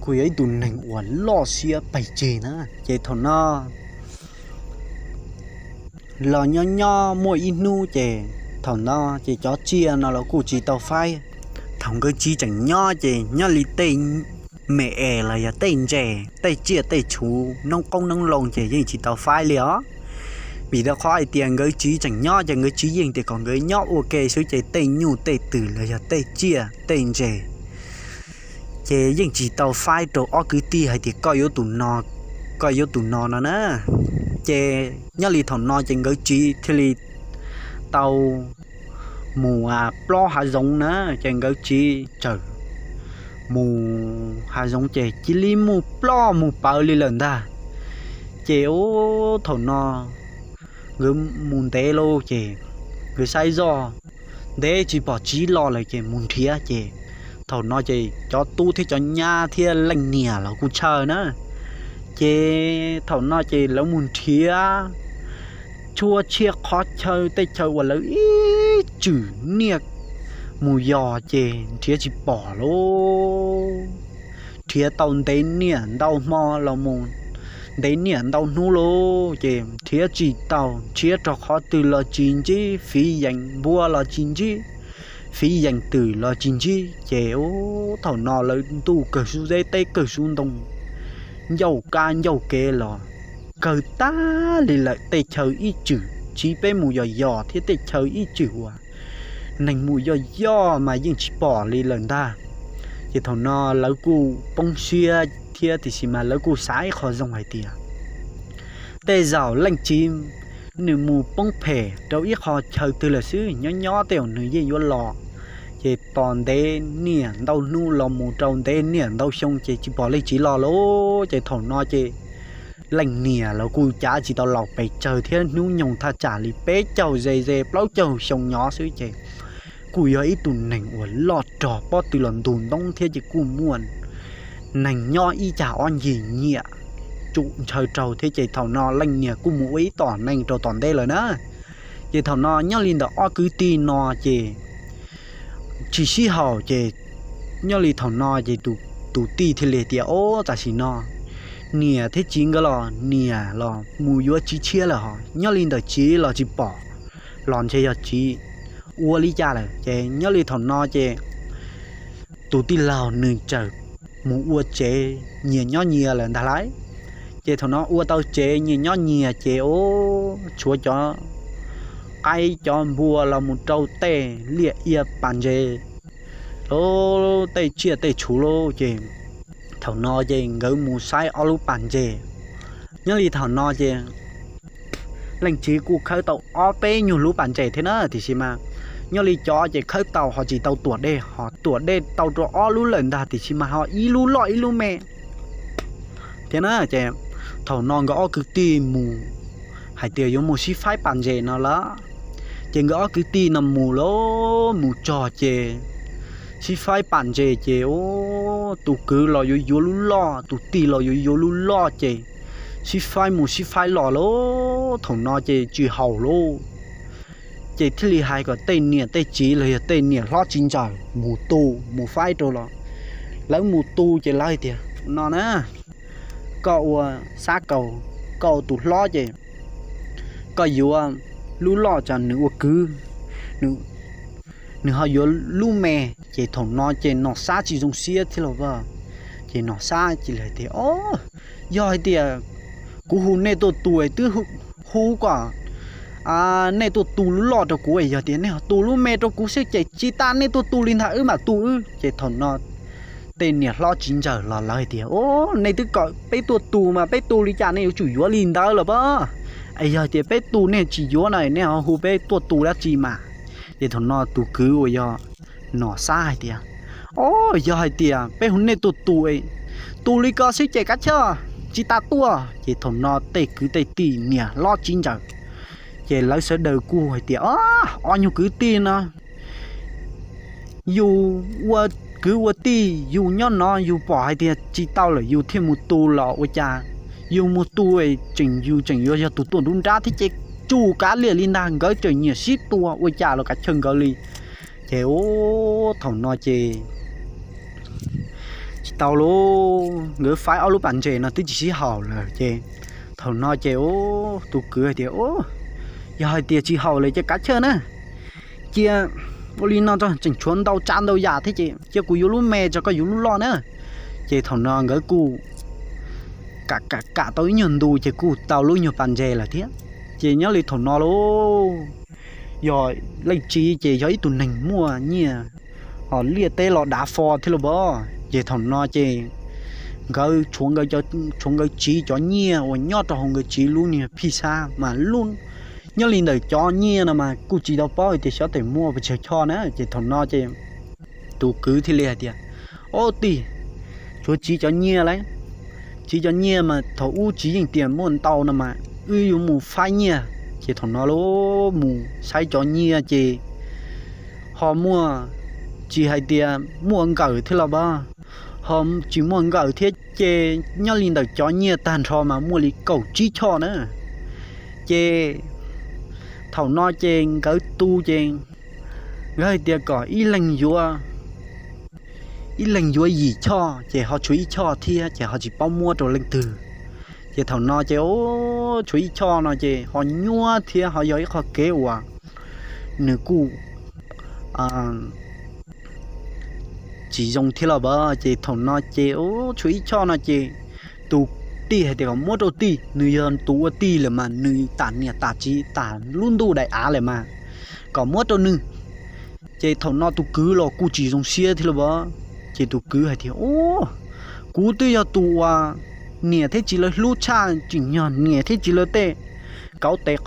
kuj yog ib tug neeg uas loj siab pes tsawg na. Ces thaum no los nyob nyob muaj ib hnub ces thaum no ces cov tsiaj no los kuj tsis tau faib. Thaum nkawd txiv tseem nyob ces nyob li tej me es los yog tej ntses, tej tsiaj tej txhu, noob qoob noob loo ces yeej tsis tau faib li os. Vim rau qhov hais tias nkawd txiv tseem nyob ces nkawd txiv yeej tias kom nkawd nyob ua ke xwb ces tej nyuj tej twm los yog tej tsiaj tej ntses ces yeej tsis tau faib rau ob kwv tij hais tias koj yuav tus no, koj yuav tus no no na. Ces nyob li thaum no ces nkawd txiv thiaj li tau mus plob hav zoov na. Ces nkawd txiv txawm mus hav zoov ces cia li mus ploj mus pawv li lawm ntag. Ces ub thaum no nkawd mus ntev lauj ces nkawd saib zoj ntev tsis pom txiv los lawm ces mus nrhiav ces thaum no ces cov tub thiab cov nyab thiab leej niam los kuj tshaw na. Ces thaum no ces lawv mus nrhiav tshuab tshiab qhov chaw tej chaw uas lawv ib txwm niaj mus yos ces nrhiav tsis pom lauj. Nrhiav tau ntev niaj ntau hmo los mus ntev niaj ntau hnub lauj ces nrhiav tsis tau, nrhiav rau qhov twg los tsis ntsib, fiv yees npua los tsis ntsib, fiv yees twm los tsis ntsib ces ub thaum no lawv ntuj kawg sub zeb teb kawg sub ntoo, ncauj kab ncauj kev los kawg tag li lawm. Tej chaw ib txwm txiv peb mus yos yos thiab tej chaw ib txwm uas neeg mus yos yos mas yeej tsis pom li lawm ntag. Ces thaum no lawv kuj poob siab thiab tiam sis mas lawv kuj xav ib qho zoo hais tias tej zaum leej txiv nws mus poob phem rau ib qho chaw twg lawm xwb, nyob nyob tej zaum nws yeej yuav los. Ces tos ntev niaj ntau hnub los mus rau ntev niaj ntau xyoo ces tsis pom leej txiv los lauj. Ces thaum no ces leej niam los kuj cav tsis tau laus pes tsawg thiab, hnub nyoog thaj tsam li peb caug ze ze plaub caug xyoo nyob xwb ces kuj yog ib tug neeg uas loj rog pob tw los ntug ntoob thiab ces kuj muaj neeg nyob ib cag ob ncig nyiam tsum ntshaw rau thiab ces thaum no leej niam kuj mus ua ib tom neej rau tom ntej lawm na. Ces thaum no nyob li ntawm ob kwv tij no ces tsis sib haum ces nyob li thaum no ces tus tij thiaj li tias, Ob, tam sim no niam thiab txiv nkawd los niam los mus yuav txiv tshiab lawm hos nyob li ntawm txiv los tsis pom, los ntshe yog txiv ua li cas lawm. Ces nyob li thaum no ces tus tij laug nws txawm mus ua tsev nyias nyob nyias lawm ntag lauj. Ces thaum no ua tau tsev nyias nyob nyias ces ua tshuav cov qaib cov npua los mus rau tej liaj ia pas ntses, tej tsiaj tej txhu lawm ces thaum no ces nkawd mus saib ob lub pas ntses. Nyob li thaum no ces leej txiv kuj khawb tau ob peb nyuag lub pas ntses thiab na, tiam sis mas nyob li cov ces khawb tau ho tsis tau tuam dej, ho tuam dej tau rau ob lub lawm ntag, tiam sis mas ho ib lub loj ib lub me thiab na. Ces thaum no nkawd ob kwv tij mus hais tias yuav mus sib faib pas ntses no lawm. Ces nkawd ob kwv tij no mus lawm, mus txog ces sib faib pas ntses ces ua tus kwv los yuav yuav lub loj, tus tij los yuav yuav lub loj ces sib faib mus sib faib los lawm. Thaum no ces tsis haum lawm, ces thiaj li hais kom tej niam tej txiv los yog tej niam hlob txiv ntxawm mus tu, mus faib rau los. Lawv mus tu ces lawv hais tias no na, koj ua Xab Kaus, koj ua tus hlob ces koj yuav lub loj, tsam nws ua kwv, nws ho yuav lub me. Ces thaum no ces Nom Xab tsis zoo siab thiab los as, ces Nom Xab cia li hais tias, o, yog hais tias kuv hu nej tuaj tu es twb hu kom nej tuaj tu lub loj rau kuv, yog tias nej ho tu lub me rau kuv xwb ces tsis tas nej tuaj tu li ntag, wb mam tu wb. Ces thaum no tej niam hlob txiv ntxawm los lawv hais tias, o, nej twb kom peb tuaj tu mas peb tu li cas nej yuav tsum yuav li ntawd los as. Es yog tias peb tu nej tsis yuav no nej ho hu peb tuaj tu dab tsi mas. Ces thaum no tus kwv uas yog Nom Xab hais tias, o, yog hais tias peb hu nej tuaj tu, tu li ko xwb ces kav chawj, tsis tas tuaj. Ces thaum no tej kwv tej tij niam hlob txiv ntxawm ces lawv sawv daws kuj hais tias, o, ob nyuag kwv tij no yus ua kwv ua tij, yus nyob no yus pom hais tias tsis tau lawm yus thiaj mus tu los ua cas, yus mus tu tseem yus tseem yuav yog tus tuaj nruab nrab thiab ces tsuas kav liam li ntag, nkawd tseem nyiam sib tua ua cas los kav chawj nkawd li. Ces ua thaum no ces tsis tau lawm, nkawd faib ob lub pas ntses no twb tsis sib haum lawm ces thaum no ces ua tus kwv hais tias, yog hais tias tsis haum lawm ces kav chawj na, cia ua li no tseem tshuav ntau tsav ntau yam thiab ces cia kuv yuav lub me tso koj yuav lub loj na. Ces thaum no nkawd kuj kam kam tau ib nyuag ntu ces kuj tau lub nyuag pas ntses lawm thiab. Ces nyob li thaum no lauj, yog leej txiv ces yog ib tug neeg muaj nyiaj, ho liaj teb los dav fo thiab lauj as. Ces thaum no ces nkawd tshuav nkawd tsiv cov nyiaj uas nyob rau hauv nkawd tsiv lub niag phij xab mas nyob li ntawm cov nyiaj no mas kuj tsis tau paub hais tias xyov tes muaj pes tsawg choj na. Ces thaum no ces tus kwv thiaj li hais tias, o tij, tshuav tsiv cov nyiaj lauj, tsiv cov nyiaj mas thaum ub tsis yeej tias muaj ntau no mas wb yuav mus faib nyiaj. Ces thaum no lauj mus saib cov nyiaj ces ho muaj, tsis hais tias muaj nkawm thiab los as, ho tsis muaj nkawm thiab ces nyob li ntawm cov nyiaj tag nrho mas muaj li kaum tsib choj na. Ces thaum no ces nkawd tu ces nkawd hais tias kom ib leeg yuav ib leeg yuav yim choj ces ho tshuav ib choj thiab ces ho tsis paub muab rau leej twg. Ces thaum no ces tshuav ib choj no ces ho nyuab thiab ho yog ib qho kev uas nws kuj tsis zoo thiab los as. Ces thaum no ces tshuav ib choj no ces tus tij hais tias kom muab rau tij, nws yog tus ua tij lawm mas nws tam niam tam txiv tas lub ntuj daim av lawm mas kom muab rau nws. Ces thaum no tus kwv los kuj tsis zoo siab thiab lauj as. Ces tus kwv hais tias, u, kuv twb yog tus uas niam thiab txiv lawv hlub tshaj, tsim nyog niam thiab txiv lawv tej kauv tes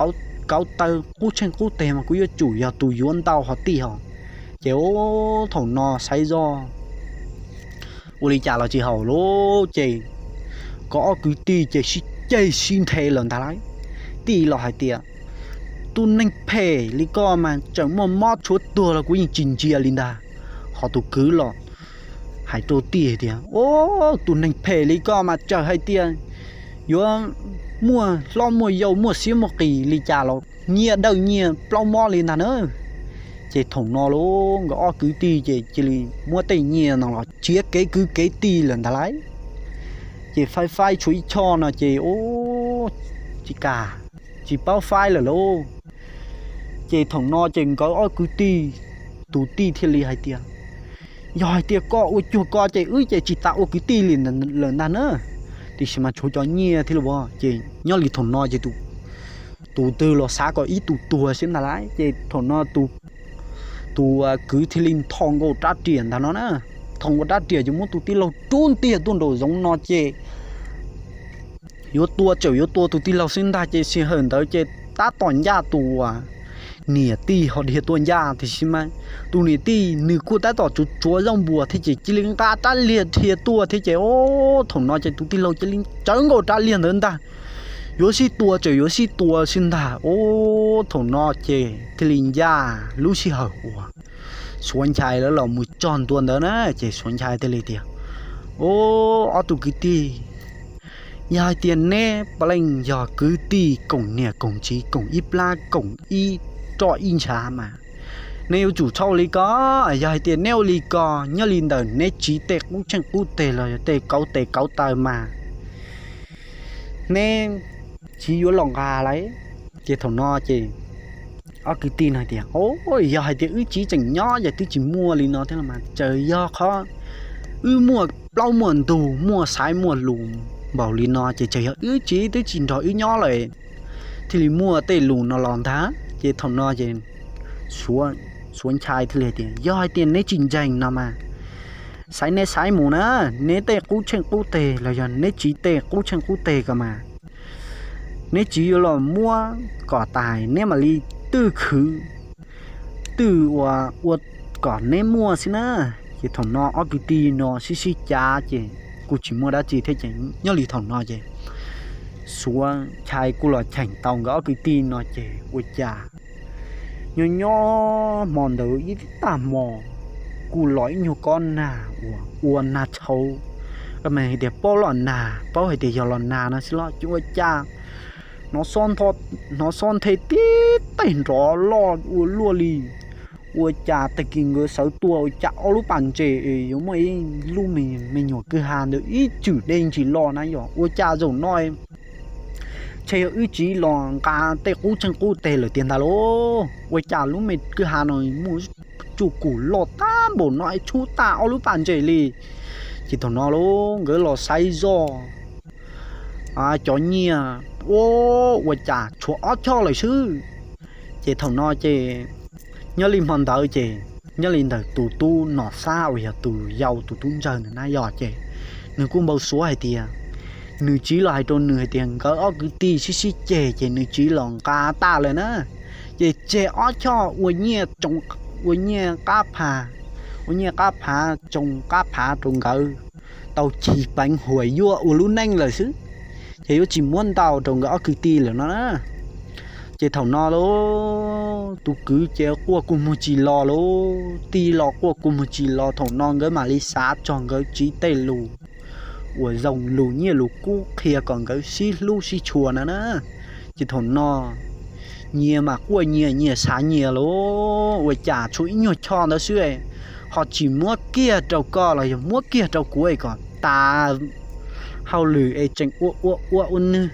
kauv taw qub tsheej qub teg mas kuv yuav tsum yog tus yuav ntau hos tij hos. Ces thaum no saib zoj ua li cas los tsis haum lauj, ces nkawd ob kwv tij ces sib ceg sib nthe lawm ntag lauj. Tij los hais tias, tus neeg phem li koj mas tseem muaj mob tshuav tuag los kuv yeej tsis ntsia li ntag. Ho tus kwv los hais rau tij hais tias, o, tus neeg phem li koj mas tseem hais tias yuav muaj hlob muaj yau muaj xiab muaj qis li cas los nyiaj dawb nyiaj plaub mob li ntag na. Ces thaum no lauj nkawd ob kwv tij ces cia li muab tej nyiaj no los tsiav kev kwv kev tij lawm ntag lauj. Ces faib faib tshuav ib choj no ces, u, tsis kam, tsis paub faib lawm lauj. Ces thaum no ces nkawd ob kwv tij, tus tij thiaj li hais tias, yog hais tias koj ua cuag ko ces wb ces tsis tas ua kwv tij li lawm ntag na. Tiam sis mas tshuav cov nyiaj thiab lauj. Ces nyob li thaum no ces tus twg los xav kom ib tug tuag xwb ntag lauj. Ces thaum no tus kwv thiaj li nthos nkaus rab riam ntag no na. Nthos nkaus rab riam ces muab tus tij laug rub ntiag tuaj nraum zoov no ces yuav tua tseem yuav tua tus tij laug xwb ntag. Ces sij hawm ntawd ces tab tom ncaj tus niam tij ho dhia tuaj ncaj tiam sis mas tus niam tij nws kuj tab tom tsuav tsuav zaub npuas thiab ces cia li nqa rab liag dhia tuaj thiab ces o, thaum no ces tus tij laug cia li tsawv nkaus rab liag ntawd ntag. Yuav sib tua tseem yuav sib tua xwb ntag. O, thaum no ces thiaj li ncaj lub sij hawm uas Suav Nchai lawv los mus txog ntua ntawd na. Ces Suav Nchai thiaj li tias, o, ob tug kwv tij, yog hais tias neb puav leej yog kwv tij koom niam koom txiv koom ib plab koom ib roj ib ntshav mas neb yuav tsum txhob ua li ko. Yog hais tias neb ua li ko nyob li ntawm neb txiv tej qub tsheej qub teg los yog tej kauv tes kauv taw mas neb txiv yuav los nqa lauj. Ces thaum no ces ob kwv tij no tias, o, yog hais tias wb txiv tseem nyob ces twb tsis muaj li no thiab los mas, txawm yog qhov wb muaj plaub muaj ntug muaj xaiv muaj lus npaum li no ces txawm yog wb txiv twb tsis nrog wb nyob lawm thiaj li muaj tej lus no los ntag. Ces thaum no ces Suav Nchai thiaj li tias, yog hais tias neb tsis ntseeg no mas xaiv neb xaiv mus na, neb tej qub tsheej qub teg los yog neb txiv tej qub tsheej qub teg ko mas neb txiv yuav los muab kom tas neb mam li twj khwv twj ua, ua kom neb muaj xwb na. Ces thaum no ob kwv tij no sib sib cav ces kuj tsis muaj dab tsi thiab ces nyob li thaum no ces Suav Nchai kuj los cheem tau nkawd ob kwv tij no ces ua cas nyob nyob hmo ntawd ib tag hmo kuj los ib nyuag kob nag uas ua nag tshauv, koj mas hais tias pob los nag, paub hais tias yog los nag no xwb los ua cas hnov xob nthe tib teg nrov loj ua luaj li. Ua cas tag kis nkawd sawv tuaj ua cas ob lub pas ntses es yuav muaj ib lub me nyuam kwj ha ntawd ib tswm dej ntsis los na yog ua cas zaum no ntshe yog wb txiv los nqa tej qub tsheej qub teg lawm tiag ntag lauj. Ua cas lub me kwj ha no muaj tsuj kum loj tag npaum no es tshub tag ob lub pas ntses li. Ces thaum no lauj nkawd los saib zoj cov nyiaj, ua cas tshuav ob choj lawm xwb. Ces thaum no ces nyob li hmo ntawd ces nyob li ntawm tus tub Nom Xab uas yog tus yau tus tub ntxawg ntawd na yog ces nws kuj npau suav hais tias nws txiv los hais rau nws hais tias nkawd ob kwv tij sib sib ceg ces nws txiv los nqa tas lawm na. Ces tseg ob choj ua nyiaj, ua nyiaj qab pha, ua nyiaj qab phav tsoo qab phav rau nkawd tau cig peev huas yuaj ua lub neej lawm xwb, ces yuav tsis muab ntau rau nkawd ob kwv tij lawm no na. Ces thaum no lauj tus kwv ces quaj kua muag tsis los lauj, tij los quaj kua muag tsis los. Thaum no nkawd mam li xav txog nkawd txiv tej lus uas zoo lus nyiaj lus kub qhia kom nkawd sib hlub sib tshua na na. Ces thaum no nyias mas quaj nyias, nyias xav nyias lauj, ua cas tshuav ib nyuag choj ntawd xwb ho tsis muab kiag rau koj los yog muab kiag rau kuv es kom tas hauj lwm es tseem ua ua ua ua nwg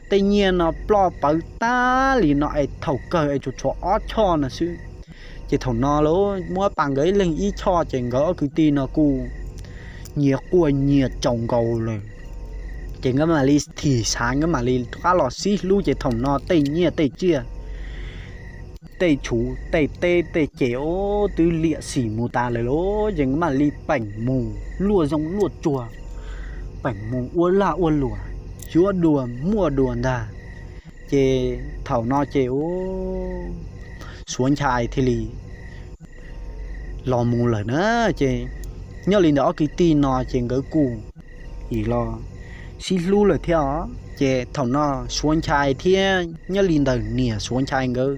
tej nyiaj no ploj pawv tag li no es thaum kawg es tsuas tshuav ob choj no xwb. Ces thaum no lauj muab pas nkawd ib leeg ib choj ces nkawd ob kwv tij no kuj nyias quaj nyias tsaus nkaus lawm. Ces nkawd mam li thim xav, nkawd mam li rov qab los sib hlub ces thaum no tej nyiaj tej tsiaj, tej txhuv tej teb tej ces twb liam xim mus tas lawm lauj. Ces nkawd mam li peem mus luaj zoo luaj tsuag, peem mus ua lag ua luam, yuav dua muaj dua ntag. Ces thaum no ces Suav Nchai thiaj li los mus lawm na. Ces nyob li ntawm ob kwv tij no ces nkawd kuj yim los sib hlub lawm thiab os. Ces thaum no Suav Nchai thiab nyob li ntawm niam Suav Nchai nkawd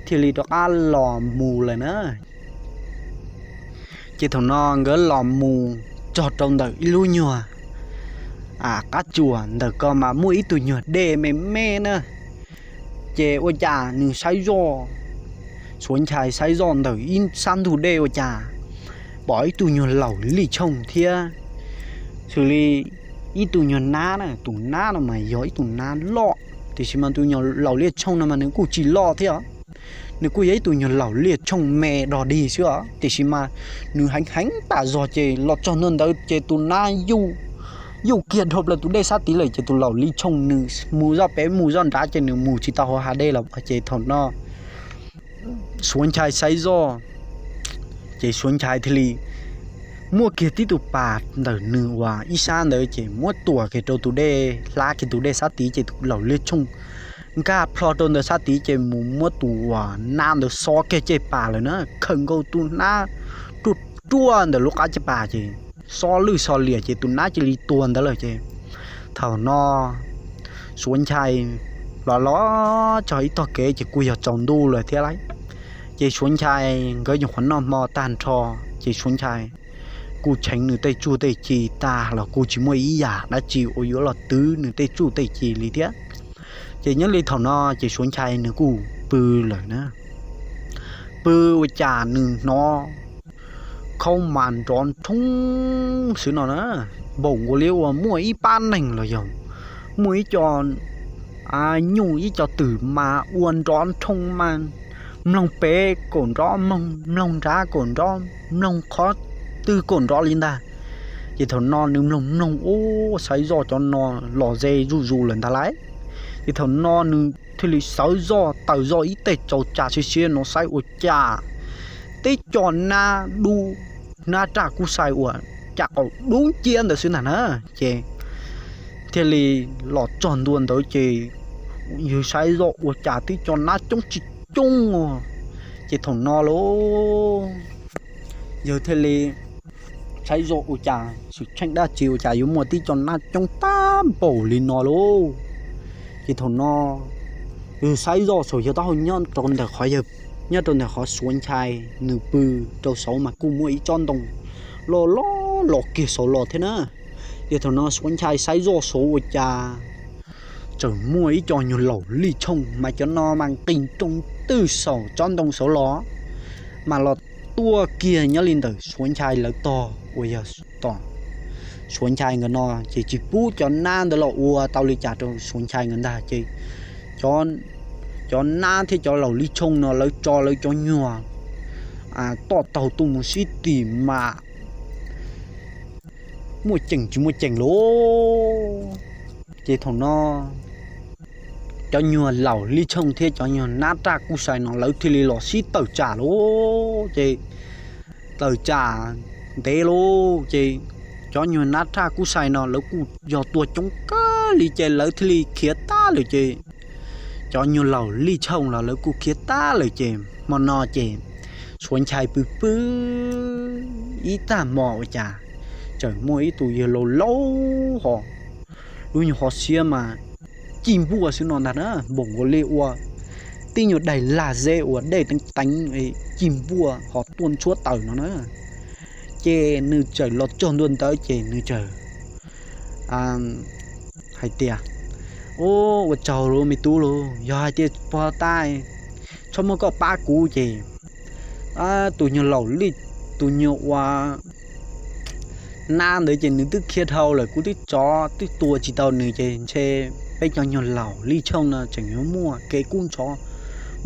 thiaj li rov qab los mus lawm na. Ces thaum no nkawd los mus txog rau ntawm ib lub nyuag qab tsuas ntawm ko mas muaj ib tug nyuag dej me me na. Ces ua cas nws saib zoj, Suav Nchai saib zoj ntawm ib sab ntug dej ua cas pom ib tug nyuag laus lij tshooj thiab xws li ib tug nyuag nab na. Tus nab no mas yog ib tug nab loj, tiam sis mas tus nyuag laus lij tshooj no mas nws kuj tsis loj thiab os. Nws kuj yog ib tug nyuag laum liaj tshooj me dog dig xwb os, tiam sis mas nws heev heev tas zog ces los txog ntua ntawd ces tus nab yuj kiag dhau plaws tus dej sab tid lawm ces tus laum liaj tshooj nws mus zoj pem mus zoj nrad ces nws mus tsis tau hauv hav dej los ces thaum no Suav Nchai saib zoj, ces Suav Nchai thiaj li muab kiag tib tug pas ntawm nws uas ib sab ntawd ces muab tuam kiag rau tus dej, hlab kiag tus dej sab tid ces tus laum liaj tshooj nkag plho rau ntawd sab tid ces mus muab tus uas nab ntawd xob kiag cej pas lawm na, khawm nkaus tus nab ruaj ruaj ntawm lub qab cej pas ces xob lwj so liam ces tus nab cia li tuag ntawd lawm ces thaum no Suav Nchai los los txog ib tog kev ces kuj yog tsaus ntuj lawm thiab lauj. Ces Suav Nchai nkawd nyuam qhuav noj hmo tag nrho, ces Suav Nchai kuj tsheev nws tej txuj tej ci tag los kuj tsis muaj ib yam dab tsi uas yuav los twv nws tej txuj tej ci li thiab. Ces nyob li thaum no ces Suav Nchai nws kuj pw lawm na. Pw ua cas nws hnov khaub mas nrov nrhoo xwb no na, npaum nkaus li uas muaj ib pab neeg los yog muaj ib co nyuj ib co twm mas ua nrov nrhoo mas mloog pem kaum nrov mloog, mloog nrad kaum nrov mloog, qhov twg kaum nrov li ntag. Ces thaum no nws mloog mloog ub, saib zoj cov no los ze zuj zus lawm ntag lauj. Ces thaum no nws thiaj li sawv zoj taws zoj ib teg tsaus tsa siab siab no saib ua cas tib co nab dub, nab raj kub sai uas cas qaum dub nciab ntawd xwb ntag na. Ces thiaj li los txog ntua ntawd ces yawg saib zoj ua cas tib co nab coob tsis coob. Ces thaum no lauj, yawg thiaj li saib zoj ua cas xwm txheej dab tsi ua cas yuav muaj tib co nab coob tag npaum li no lauj. Ces thaum no yawg saib zoj saum yawg taub hau nyob rau ntawm qhov yawg, nyob rau ntawm qhov Suav Nchai nws pw rau saud mas kuj muaj ib tsob ntoo loj loj los kiag saud los thiab na. Ces thaum no Suav Nchai saib zoj saud ua cas txawm muaj ib co nyuag laum lij tshooj mas cov no mas nqis nroo twj saum tsob ntoo saud los, mas los tuaj kiag nyob li ntawm Suav Nchai lawv tog uas yog tom Suav Nchai nkawd no ces tsis pub cov nab ntawd los ua tau li cas rau Suav Nchai nkawd ntag ces cov nab thiab cov laum lij tshooj no lawv tso lawv cov nyuag toj taug tuaj mus sib tim mas muaj ceem tsis muaj ceem lauj. Ces thaum no cov nyuag laum lij tshooj thiab cov nyuag nab raj kub sai no lawv thiaj li los sib tawm tsam lauj. Ces tawm tsam ntev lauj ces cov nyuag nab raj kub sai no lawv kuj yog tuag coob kawg li ces lawv thiaj li khiav tag lawm ces cov nyuag laum lij tshooj los lawv kuj khiav tag lawm ces hmo no ces Suav Nchai pw pw ib tag hmo ua cas tseem muaj ib tug yawg laus laus ho lub nyuag qhov siab mas ci npuaj xwb no ntag na, npaum nkaus li ua tib nyuag daim lag zeb uas dej teev teev ci npuaj ho tuaj ntshuab taws no na. Ces nws txawm los txog ntua ntawd ces nws txawm hais tias, Ub, ua tsaug lauj me tub lauj, yog hais tias puag ta txhob muab koj pab kuv ces tus nyuag laum lij, tus nyuag ua nab ntawd ces nws twb khiav dhau lawm, kuv twb tso twb tua tsis tau nws ces ntshe peb cov nyuag laum lij tshooj no tseem yuav muaj kev kub ntxhov,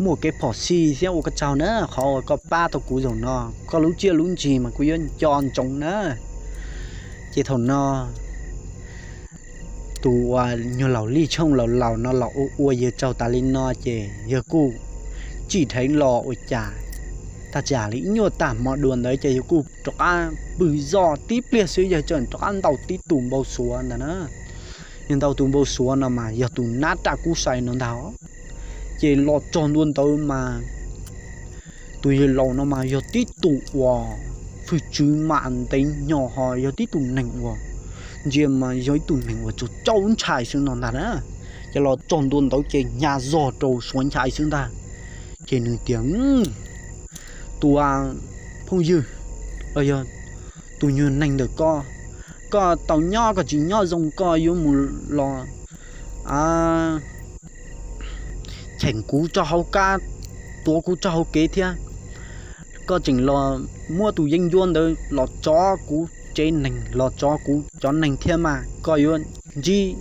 muaj kev phom sij thiab ua koj tsaug na, qhov uas koj pab tau kuv zaum no, koj lub tsiaj lub ntsig mas kuv yuav nco ntsoov na. Ces thaum no tus uas nyuag laum lij tshooj laus laus no los ua ua yawg tsaug tas li no ces yawg kuj tsim dheev los ua cas tag tsam li ib nyuag tag hmo dua ntawd ces yawg kuj rov qab pw zoj tib pliag xwb yawg tseem rov qab ntaus tib tus npau suav ntag na. Yawg ntaus tus npau suav no mas yog tus nab raj kub sai no ntag. Ces los txog ntua ntawd mas tus yawg laus no mas yog tib tus uas hwj tswv mam ntev nyog ho yog tib tus neeg uas ntsia mas yog ib tug neeg uas tsaus tsaus ntshai xwb no ntag na. Ces los txog ntua ntawd ces hnyav zog rau Suav Nchai xwb ntag. Ces nws tias, Tus phooj ywg los yog tus nyuag neeg ntawm koj, koj tau nyob koj tsis nyob zoo koj yuav mus los cheem kuv txoj hauv kab, tuav kuv txoj hauv kev thiab. Koj tseem los muab tus yeeb ncuab ntawd los txov kuv tsev neeg los txov kuv cov neeg thiab mas koj yuav ntsib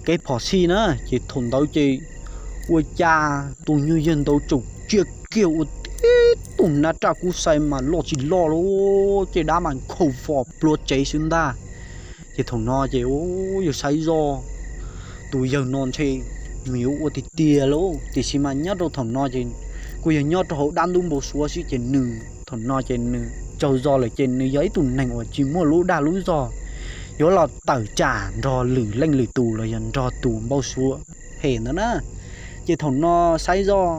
kev phom sij na. Ces thaum ntawd ces ua cas tus nyuag yawg ntawd txawm ntsia kiag ua tib tug nab raj kub sai mas loj tsis loj lauj, ces dab mas nkhaus fos pluav tsev xwb ntag. Ces thaum no ces yawg Saib Zoj tus yawg no ntshe nws yuav ua tiag tiag lauj, tiam sis mas nyob rau thaum no ces kuj yog nyob rau hauv dab ntub npau suav xwb ces nws thaum no ces nws tsaug zog lawm ces nws yog ib tug neeg uas tsis muaj lub dag lub zog yuav los tawm tsam nrog lwm leej lwm tus los yog nrog tus npau suav phem ntawd na. Ces thaum no Saib Zoj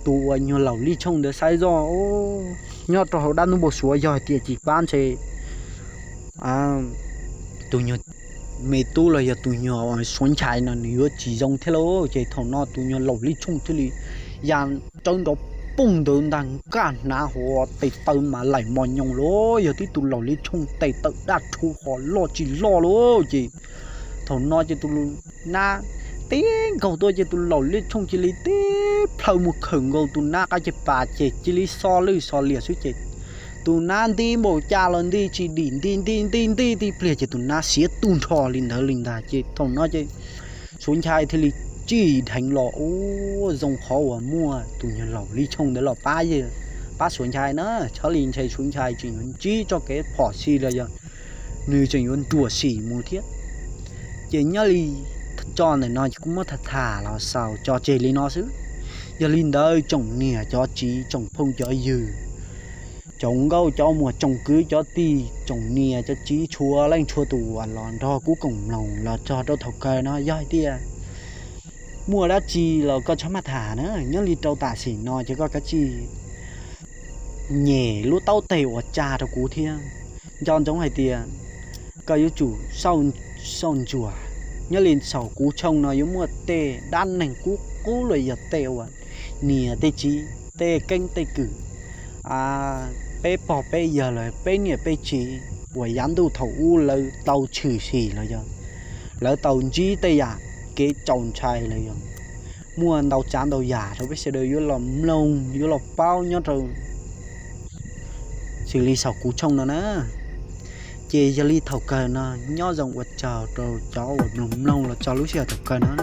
tus uas nyuag laus Lij Tshooj ntawd, Saib Zoj nyob rau hauv dab ntub npau suav yog hais tias tsis pab ntshe tus nyuag me tub los yog tus nyuag Suav Nchai no nws yuav tsis zoo thiab lauj. Ces thaum no tus nyuag laus Lij Tshooj thiaj li ya rawv nrov poog ntawd ntag, nkaj hnav hauv tes taw mas laim mos nyoos lauj, yog tib tug laus Lij Tshooj tes taw daj rhuv hos loj tsis loj lauj. Ces thaum no ces tus nab tib nkaug tuaj ces tus laus Lij Tshooj cia li tib plhaw mus khawm nkaus tus nab qab ceg pas ces cia li xo lwj xo liam xwb ces tus nab nti npaum cas los nti tsis dim, nti nti nti nti tib pliag ces tus nab xiav tu nrho li ntawd li ntag. Ces thaum no ces Suav Nchai thiaj li tsim dheev los ua zoo qhov uas muaj tus nyuag laus Lij Tshooj ntawd los pab, pab Suav Nchai na. Txhob li ntshe Suav Nchai tseem yuav ntsib txoj kev phom sij los yog nws tseem yuav nruam sim mus thiab. Ces nyob li tso ntawm no ces kuv muab tham tham los xaus tso tseg li no xwb. Yog li ntawd tsoom niam cov txiv, tsoom phooj cov ywg, cov nkauj cov muam, tsoom kwv cov tij, tsoom niam cov txiv, txhua leej txhua tus uas los nrog kuv koom mloog los txog rau thaum kawg no yog hais tias muaj dab tsi los koj txhob maj tham na. Nyob li rau tam sim no ces koj kav tsij nyem lub taub teg uas tsa rau kuv thiab. Nco ntsoov hais tias koj yuav tsum xauj ntsuas. Nyob li saum kuv tshooj no yuav muaj tej dab neeg qub qub los yog tej uas niam tej txiv, tej keeb tej kwm, peb pog peb yawg los peb niam peb txiv uas yav ntuj thaum ub lawv tau tshwm sim los yog lawv tau ntsib tej yam kev txaus ntshai los yog muaj ntau tsav ntau yam rau peb sawv daws yuav los mloog yuav los paub nyob rau xws li saum kuv tshooj no na. Ces yog li thaum kawg no nyob zoo ua tsaug rau cov uas mloog mloog los txog lub sij hawm thaum kawg no.